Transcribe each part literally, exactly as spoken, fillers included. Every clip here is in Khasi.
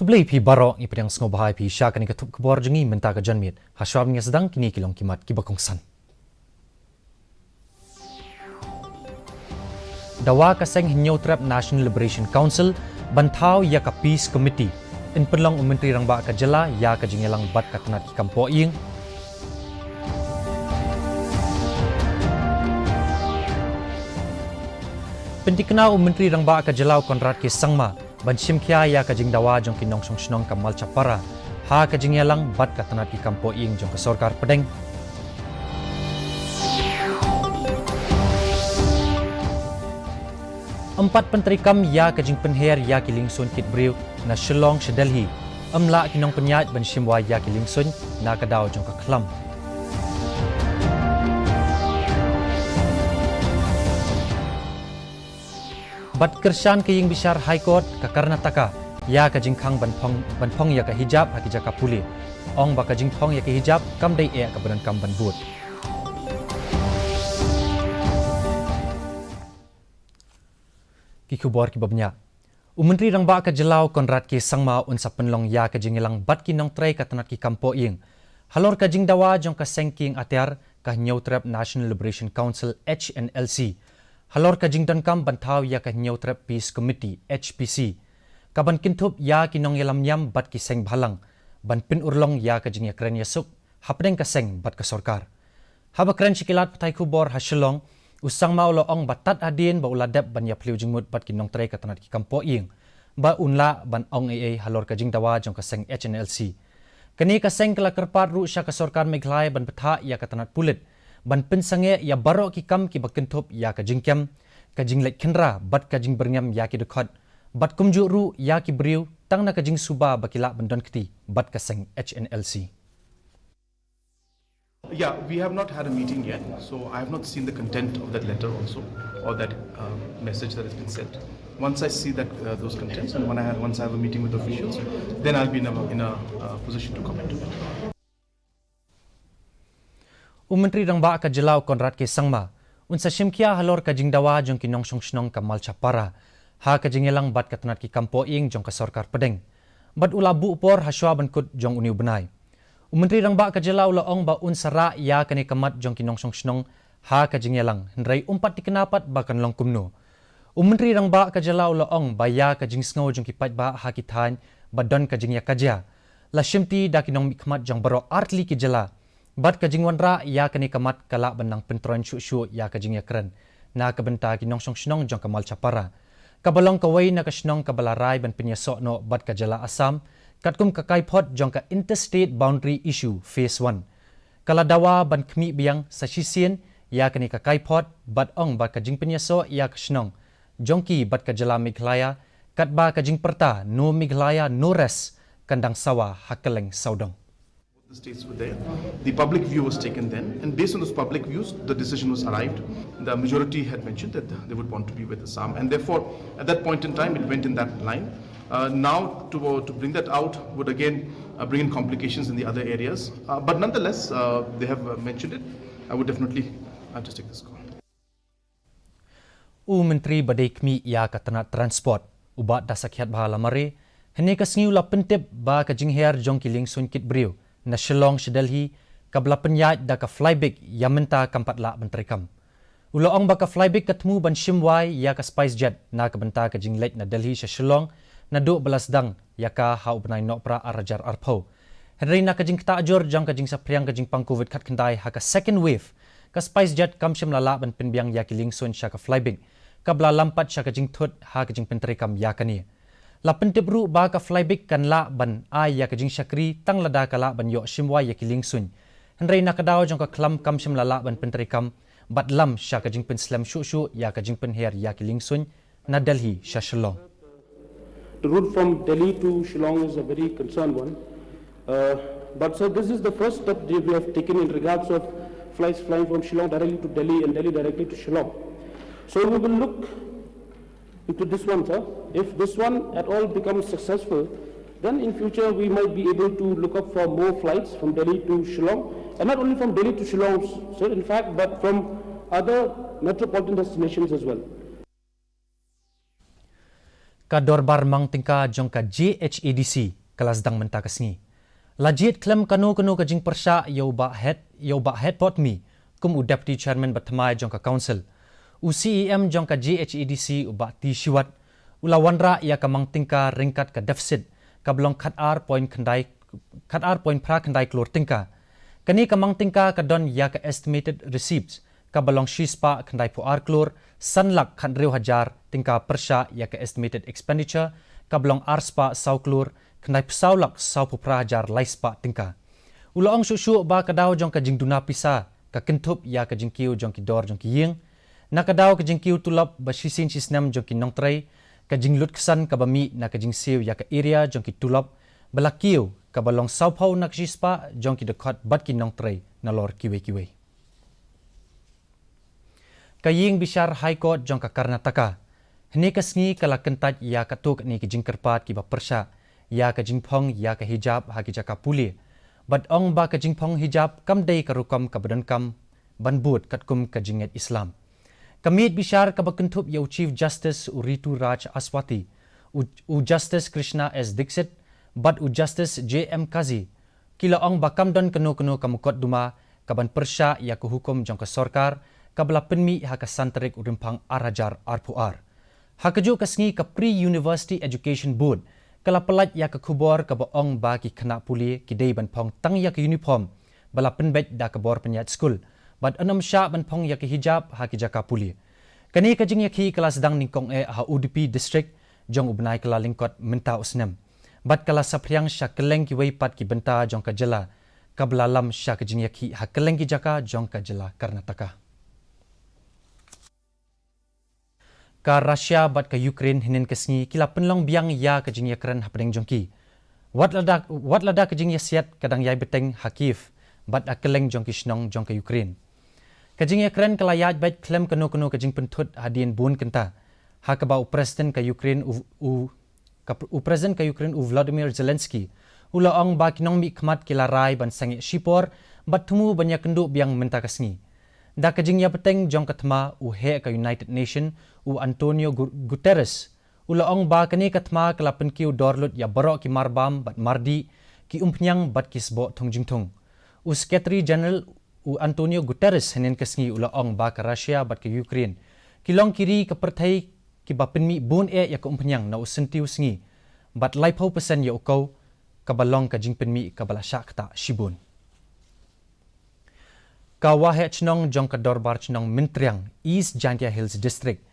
Khublei phi baroh, ngi pdiang sngewbha ïa phi sha kane ka thup khubor jong ngi mynta ka janmiet. Hashwa ban ïa sdang, kine ki long ki mat kiba kongsan. Dawa ka seng Hynñiewtrep National Liberation Council ban thaw ïa ka Peace Committee. Yn pynlong u Myntri Rangbah ka jylla ïa ka jingïalang bad ka tnat ki kam poh ïing. Pyntikna u Myntri Rangbah ka jylla u Conrad K Sangma ban shim khia ïa ka jingdawa jong ki nongshong shnong ka Malchapara ha ka jingïalang bad ka tnat ki kam poh ïing jong ka sorkar pdeng. Ym pat pyntreikam ïa ka jingpynher ïa ki liengsuiñ kit briew na Shillong sha Delhi. Ym lah ki nongpynïaid ban shim wai ïa ki liengsuiñ na ka daw jong ka khlam. Bad kyrshan ka ïing bishar High Court ka Karnataka ïa ka jingkhang ban phong, ban phong ïa ka hijab ha ki jaka pule. Ong ba ka jingphong ïa ka hijab kam dei eh kaba donkam ban bud. Ki khubor kiba bniah. U Myntri Rangbah ka jylla u Conrad K Sangma un sa pynlong ïa ka jingïalang bad ki nongtrei ka tnat ki kam poh ïing halor ka jingdawa jong ka seng kieng atiar ka Hynñiewtrep National Liberation Council, H N L C, halor ka jingdonkam ban thaw ïa ka Hynñiewtrep Peace Committee, H P C, ka ban kynthup ïa ki nongïalam niam bad ki seng bhalang ban pynurlong ïa ka jingïakren ïasuk hapdeng ka seng bad ka sorkar. Haba kren sha ki lad pathai khubor ha Shillong, u Sangma u la ong ba tad hadien ba u la dep ban ïaphylliew jingmut bad ki nongtrei ka tnat ki kam poh ïing ba un lah ban ong ei ei halor ka jingdawa jong ka seng H N L C. Kane ka seng ka la kyrpad ruh sha ka sorkar Meghalaya ban bthah ïa ka tnat pulit ban pynsangeh ïa baroh ki kam kiba kynthup ïa ka jingkem, ka jingleit khynra bad ka jingbyrngem ïa ki dkhot, bad kumjuh ruh ïa ki briew tang na ka jingsuba ba ki lah ban don kti bad ka seng H N L C. Yeah, we have not had a meeting yet, so I have not seen the content of that letter also, or that um, message that has been sent. Once I see that uh, those contents, and when I have, once I have a meeting with officials, then I'll be in a, in a uh, position to comment on it. U Myntri Rangbah ka jylla u Conrad K Sangma un sa shim khia halor ka jingdawa jong ki nongshong shnong ka Malchapara ha ka jingïalang bad ka tnat ki kam poh ïing jong ka sorkar pdeng. Bad u la buh por hashwa ban kut jong une u bnai. U Myntri Rangbah ka jylla u la ong ba un sa rah ïa kane ka mat jong ki nongshong shnong ha ka jingïalang, hynrei um pat tikna pat ba kan long kumno. U Myntri Rangbah ka jylla u la ong ba ïa ka jingsngew jong ki paidbah ha ki thaiñ ba don ka jingïakajia la shimti da ki nongmihkhmat jong baroh artylli ki jylla, bad ka jingwanrah ïa kane ka mat ka lah ban nang pyntroiñ shuh shuh ïa ka jingïakren na ka bynta ki nongshong shnong jong ka Malchapara, kaba long kawei na ka shnong kaba la rai ban pynïasoh noh bad ka jylla Assam katkum ka kaiphod jong ka Interstate Boundary Issue Phase One. Ka la dawa ban khmih biang sa shisien ïa kane ka kaiphod bad ong ba ka jingpynïasoh ïa ka shnong jong ki bad ka jylla Meghalaya, katba ka jingpyrta No Meghalaya, No Rest kan dang sawa ha kylleng sawdong. The states were there. The public view was taken then, and based on those public views, the decision was arrived. The majority had mentioned that they would want to be with Assam, and therefore, at that point in time, it went in that line. Uh, now, to, to bring that out would again uh, bring in complications in the other areas. Uh, but nonetheless, uh, they have uh, mentioned it. I would definitely uh, just take this call. U Myntri ba dei khmih ïa ka tnat transport, u Bah Dasakhiatbha Lamare, hynne ka sngi u la pyntip ba ka jingher jong ki liengsuiñ kit briew na Shillong sha Delhi kaba la pynïaid da ka Flybe ïa mynta kam pat lah ban treikam. U la ong ba ka Flybe ka thmu ban shim wai ïa ka SpiceJet na ka bynta ka jingleit na Delhi sha Shillong naduh ba la sdang ïa ka ha u bnai Nohprah ar hajar arphew. Hynrei na ka jingktah jur jong ka jingsaphriang ka jingpang Covid khatkhyndai ha ka second wave, ka SpiceJet kam shym la lah ban pynbiang ïa ki liengsuiñ sha ka Flybe kaba la lam pat sha ka jingthut ha ka jingpyntreikam ïa kane. La pyntip ruh ba ka Flybe kan lah ban ai ïa ka jingshakri tang lada ka lah ban ïoh shim wai ïa ki liengsuiñ. Hynrei na ka daw jong ka khlam kam shym la lah ban pyntreikam bad lam sha ka jingpynslem shuh shuh ïa ka jingpynher ïa ki liengsuiñ na Delhi sha Shillong. The route from Delhi to Shillong is a very concerned one. Uh, but sir, this is the first step that we have taken in regards of flights flying from Shillong directly to Delhi and Delhi directly to Shillong. So we will look into this one, sir. If this one at all becomes successful, then in future we might be able to look up for more flights from Delhi to Shillong, and not only from Delhi to Shillong, sir, in fact, but from other metropolitan destinations as well. Ka dorbar mang tyngka jong ka J H A D C ka la sdang mynta ka sngi. La jied khlem kano kano ka jingpyrshah ïa u Bah Het, ïa u Bah Het Potmi kum u Deputy Chairman ba thymmai jong ka Council. U C E M jong ka J H A D C u Bah T Shiwat u la wanrah ïa ka mang tyngka ryngkat ka deficit kaba long khatar point khyndai, khatar point phra khyndai klur tyngka. Kane ka mang tyngka ka don ïa ka estimated receipts kaba long shispah khyndai phew ar klur san lak khathynriew hajar tyngka pyrshah ïa ka estimated expenditure kaba long arspah saw klur khyndai phew saw lak saw phew phra hajar laispah tyngka. U la ong shuh shuh ba ka daw jong ka jingduna pisa ka kynthup ïa ka jingkiew jong ki dor jong ki ïing. Na ka daw ka jingkiew tulop ba shisien shisnem jong ki nongtrei, ka jinglut ksan kaba mih na ka jingsiew ïa ka area jong ki tulop ba la kiew kaba long saw phew na ka shispah jong ki dkhot bad ki nongtrei nalor kiwei kiwei. Ka ïing bishar High Court jong ka Karnataka hynne ka sngi ka la kyntait ïa katto katne ki jingkyrpad kiba pyrshah ïa ka jingphong ïa ka hijab ha ki jaka pule bad ong ba ka jingphong hijab kam dei ka rukom kaba donkam ban bud katkum ka jingngeit Islam. Ka miet bishar kaba kynthup ïa u Chief Justice u Ritu Raj Aswati, u, u Justice Krishna S Dixit bad u Justice J M Kazi ki la ong ba kam don kano kano ka mukotduma kaban pyrshah ïa ka hukum jong ka sorkar kaba la pynmih ha ka san tarik u Rymphang ar hajar arphew ar. Ha kajuh ka sngi ka Pre University Education Board ka la pyllait ïa ka khubor kaba ong ba ki khynnah pule ki dei ban phong tang ïa ka uniform ba la pynbeit da ka bor pynïaid skul bad ym shah ban phong ïa ka hijab ha ki jaka pule. Kane ka jingïakhih ka la sdang nyngkong eh ha U D P District jong u bnai Kyllalyngkot mynta u snem bad ka la saphriang sha kylleng kiwei pat ki bynta jong ka jylla kaba la lam sha ka jingïakhih ha kylleng ki jaka jong ka jylla Karnataka. Ka Russia bad ka Ukraine hynnin ka sngi ki la pynlong biang ïa ka jingïakren hapdeng jong ki. Wat lada, wat lada ka jingïasiat ka dang ïai bteng ha Kiev bad ha kylleng jong ki shnong jong ka Ukraine. Ka jingïakren ka la ïaid beit khlem kano kano ka jingpynthut hadien bun kynta ha kaba u President ka Ukraine u, u ka pr-, u President ka Ukraine u Volodymyr Zelensky u la ong ba ki nongmihkhmat ki la rai ban sangeh shipor bad thmu ban ïakynduh biang mynta ka sngi. Da ka jingïabteng jong ka thma, u heh ka United Nation u Antonio Gu-, Guterres u la ong ba kane ka thma ka la pynkiew dor lut ïa baroh ki marbam bad mardih, ki umphniang bad ki sboh thung jingthung. U Secretary General u Antonio Guterres hynnin ka sngi u la ong ba ka Russia bad ka Ukraine ki long ki ri ka pyrthei kiba pynmih bun eh ïa ka umphniang na u syntiew sngi bad laiphew percent ïa u kaw, kaba long ka jingpynmih kaba la shah ktah shibun. Ka Waheh Chnong jong ka Dorbar Chnong Myntriang, East Jaintia Hills District,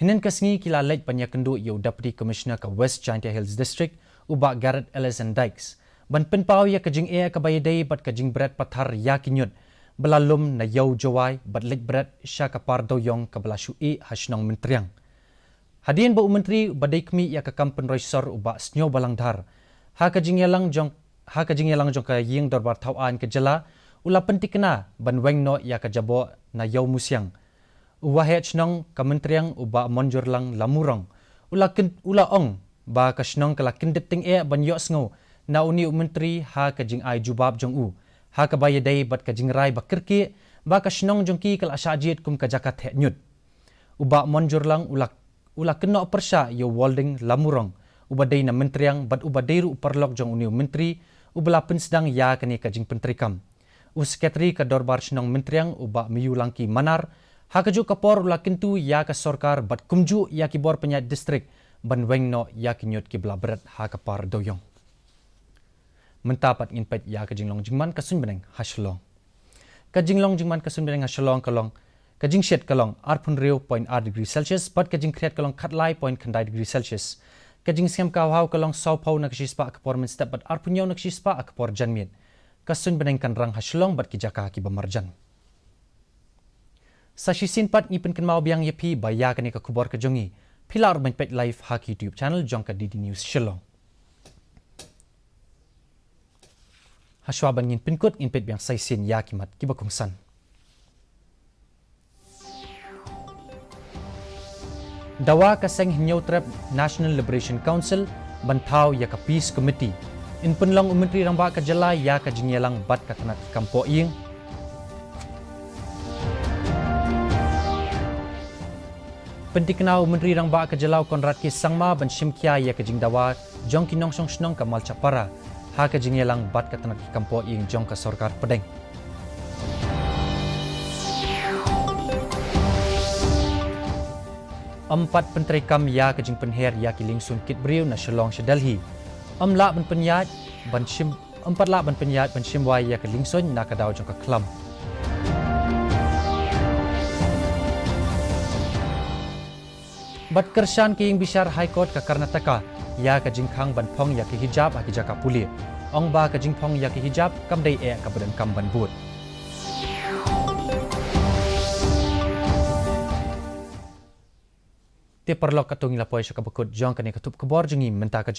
hynnin ka sngi ki la leit ban ïakynduh ïa u Deputy Commissioner ka West Jaintia Hills District, u Bah Gareth Ellison Dykes, ban pynpaw ïa ka jingeh kaba ïadei bad ka jingbret pathar ïa ki ñiut ba la lum na Ïew Jowai bad leit bret sha ka par dewïong kaba la shu ih ha shnong Myntriang. Hadien ba u Myntri ba dei khmih ïa ka kam pynroi sor u Bah Sniawbhalang Dhar ha ka jingïalang jong, ha ka jingïalang jong ka Ïing Dorbar Thaw Aiñ ka jylla u la pyntikna ban weng noh ïa ka jaboh na Ïew Musiang, u Waheh Chnong ka Myntriang u Bah Monjurlang Lamurong u la kyn-, u la ong ba ka shnong ka la kyndit tyngeh ban ïohsngew na une u Myntri ha ka jingai jubab jong u ha kaba ïadei bad ka jingrai ba kyrkieh ba ka shnong jong ki ka la shah jied kum ka jaka theh ñiut. U Bah Monjurlang u la, u la kynnoh pyrshah ïa u Walding Lamurong uba dei na Myntriang bad uba dei ruh u paralok jong une u Myntri uba la pynsdang ïa kane ka jingpyntreikam. U Secretary ka Dorbar Shnong Myntriang u Bah Meiwlangki Manar ha kajuh ka por u la kyntu ïa ka sorkar bad kumjuh ïa ki bor pynïaid district ban weng noh ïa ki ñiut kiba la bret ha ka par dewïong. Mynta pat ngin peit ïa ka jinglong jingman ka suiñ bneng ha Shillong. Ka jinglong jingman ka suiñ bneng ha Shillong ka long, ka jingshit ka long arphew hynriew point ar degree Celsius bad ka jingkhriat ka long khatlai point khyndai degree Celsius. Ka jingsngem ka hawhaw ka long sawphew na ka shispah ha ka por mynstep bad arphew hynñiew na ka shispah ha ka por janmiet. Ka suiñ bneng kan rang ha Shillong bad ki jaka kiba marjan. Sa shisien pat ngi pynkynmaw biang ïa phi ba ïa kane ka khubor ka jong ngi phi lah ruh ban peit live ha ka YouTube channel jong ka D D News Shillong. Hashwa ban ngin pynkut ngin peit biang sa shisien ïa ki mat kiba kongsan. Dawa ka seng Hynñiewtrep National Liberation Council ban thaw ïa ka Peace Committee. Yn pynlong u Myntri Rangbah ka jylla ïa ka jingïalang bad ka tnat kam poh ïing. Pyntikna u Myntri Rangbah ka jylla u Conrad K Sangma ban shim khia ïa ka jingdawa jong ki nongshong shnong ka Malchapara ha ka jingïalang bad ka tnat ki kam poh ïing jong ka sorkar pdeng. Ym pat pyntreikam ïa ka jingpynher ïa ki liengsuiñ kit briew na Shillong sha Delhi. Ym lah ban pynïaid ban shim ym pat lah ban pynïaid ban shim wai ïa ka liengsuiñ na ka daw jong ka khlam. Bad kyrshan ka ïing bishar High Court ka Karnataka ïa ka jingkhang ban phong ïa ka hijab ha ki jaka pule. Ong ba ka jingphong ïa ka hijab kam dei eh kaba donkam ban bud. Te paralok, katto ngi la poi sha kaba kut jong kane ka tup khubor jong ngi mynta ka